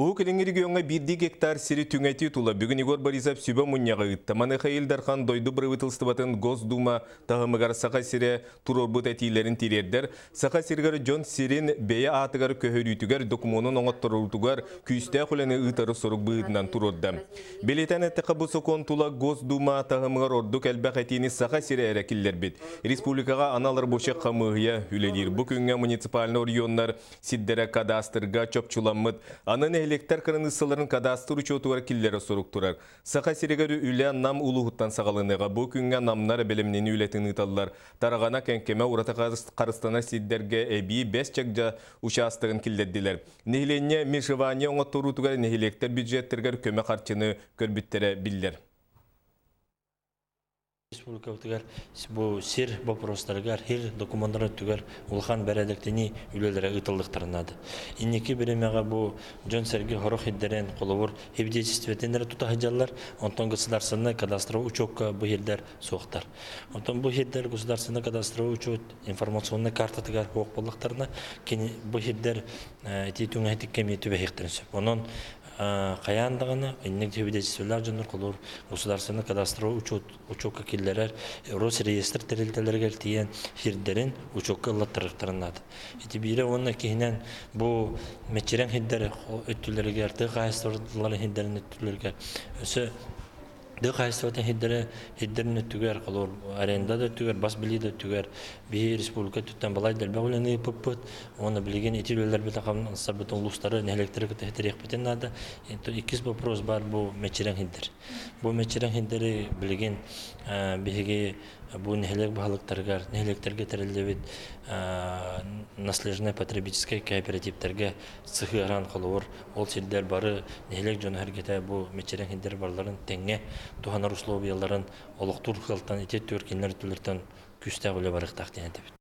Уһук Илиҥҥи региоҥҥа биирдии гектар сири түҥэтии тула бүгүн Егор Борисов сүбэ мунньаҕы ыытта. Маныаха Ил Дархан дойду бырабыыталыстыбатын Госдума таһымыгар Саха сирэ туруорбут этиилэрин тириэрдэр. Саха сиригэр дьон сирин бэйэ аатыгар көһөрүүтүгэр докумуонун оҥотторуутугар күүстээх үлэни ыытары сорук быһыытынан туруорда. Бэлиэтээн эттэххэ, бу сокуон тула Госдума таһымыгар ордук элбэх этиини Саха сирэ эрэ киллэрбит. Республикаҕа анал рабочай хамыыһыйа үлэлиир. Бу күҥҥэ муниципальнай оройуоннар сирдэрэ кадастрга чопчуламмыт. Аны нэһилиэктэр кыраныыссаларын кадастр учуотугар киллэрэ сорук турар. Саха сиригэр үлэ Нам улууһуттан саҕаланыаҕа. Бу күҥҥэ намнар бэлэмнэнии үлэтин ыыталлар. Тараҕана, Кэҥкэмэ ураты харыстанар сирдэргэ эбии Бэс Чэгдьэ учаастагын киллэрдилэр. Нэһилиэнньэ межевание оҥотторуутугар нэһилиэктэр бюджеттэригэр көмө харчыны көрбүттэрэ биллэр. Республикабытыгар бу сир боппуруостарыгар, сир докумуоннар өттүгэр улахан бэрээдэктэнии үлэлэрэ ыытыллыахтарын наада. Инники бириэмэҕэ бу дьон-сэргэ сорох сирдэрин, холобур, свидетельствотын эрэ тута сылдьаллар, онтон государственнай кадастровай учетка бу сирдэр суохтар. Онтон бу сирдэр государственнай кадастровай учет информационнай картатыгар суох буоллахтарына, кини бу сирдэр ити түҥэһитик кэмиэ түбэһиэхтэрин сөп. Онон хайаан даҕаны инник свидетельстволаах дьоннор холобур государственный кадастровый учет учетка киллэрэр Росреестр тэрилтэлэригэр тиийэн сирдэрин учетка ыллаттарыахтарын наада. Ити биирэ уонна иккиһинэн бу мэччирэҥ сирдэр өттүлэригэр тыа хаһаайыстыбаларын сирдэрин өттүлэригэр өссө Тыа хаһаайыстыбатын сирдэрэ сирдэрин өттүгэр, холобур, аренда да өттүгэр, бас билии да өттүгэр биһи республика өттүттэн балай да элбэх үлэни ыыппыппыт. Уонна билигин ити үлэлэрбит хамсарбытын улуустары, нэһилиэктэри кытта ситириэхпитин наада. Иккис вопрос баар бу мэччирэҥ сирдэр. Бу мэччирэҥ сирдэри билигин биһиги бу нэһилиэк баһылыктарыгар, нэһилиэктэргэ тэриллибит наследственнай потребительскай кооперативтэргэ сыһыаран холобур ол сирдэр бары нэһилиэк дьоно-сэргэтэ бу мэччирэҥ сирдэр барыларын тэҥҥэ туһанар условияларын олохтуур сыалтан ити түөрт кинилэр өттүлэриттэн күүстээх үлэ барыахтаах диэн этэбит.